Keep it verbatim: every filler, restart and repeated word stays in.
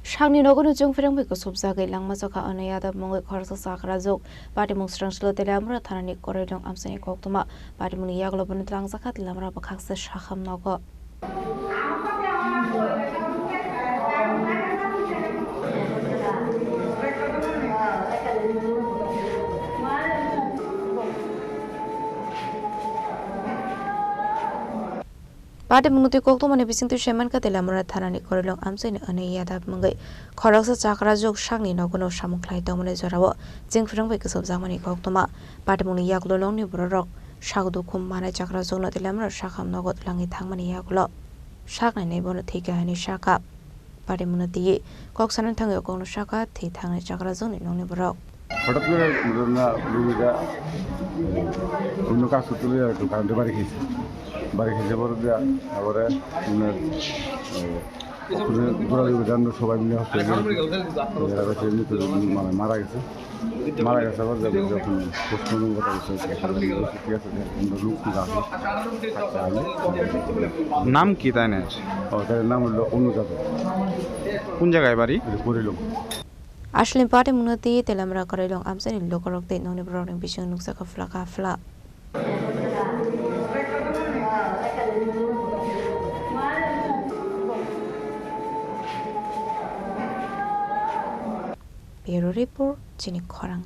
Sakni nogo no chwng phirang bai kusubjagwi langma chokha Anay Yadav mungwi khoroksa chakrajwk. Patimung srwngslo Teliamura thanani Korilwng amchaini koktwma. Patimungni yagulo bono twlangjakha Teliamura bwkhaksa sakham nogo. Patimungno twi koktwmani bisingtwi saimankha Teliamura thanani Korilwng amchaini Anay Yadav mungwi khoroksa chakrajwk sakni nogono samung khlai tongmani jorao chwng phirang bai kusubjakmani koktwma. Patimungni yagulo longni bororok sak dukhu manai chakrajwkno Teliamura sakham nogo twlangwi thangmani yagulo saknainai bono thwikha hwnwi sakha. Patimungno twiwi kok sanani thangwi o kokno sakha thwi thangnai chakrajwkni nokni borok. হঠাৎ করে না রুগীটা অন্য কাজ করতে গিয়ে একটু কারেন্টে বাড়ি খেয়েছে। বাড়ি খেয়েছে পরে দেয়া তারপরে আপনার, এ, ওখানে দৌড়াদৌড়ি করে আমরা সবাই মিলে হসপিটালে নিয়ে এরা হচ্ছে এমনিতে মানে মারা গেছে। মারা গেছে আবার যাবে যখন পোস্টমর্টম করা হচ্ছে, ঠিক আছে, আমরা লোক ঠিক আছে, আচ্ছা, আমি নাম কি তাই না? ও, তার নাম হলো অনু যাদব। কোন জায়গায় বাড়ি? এটা করিলাম। Aswlani Patimungno twi Teliamura Korilwng amchaini lukurok tei nokni borokni bisingo nukjakha phlaka phla. Bureau Report, chini khorang.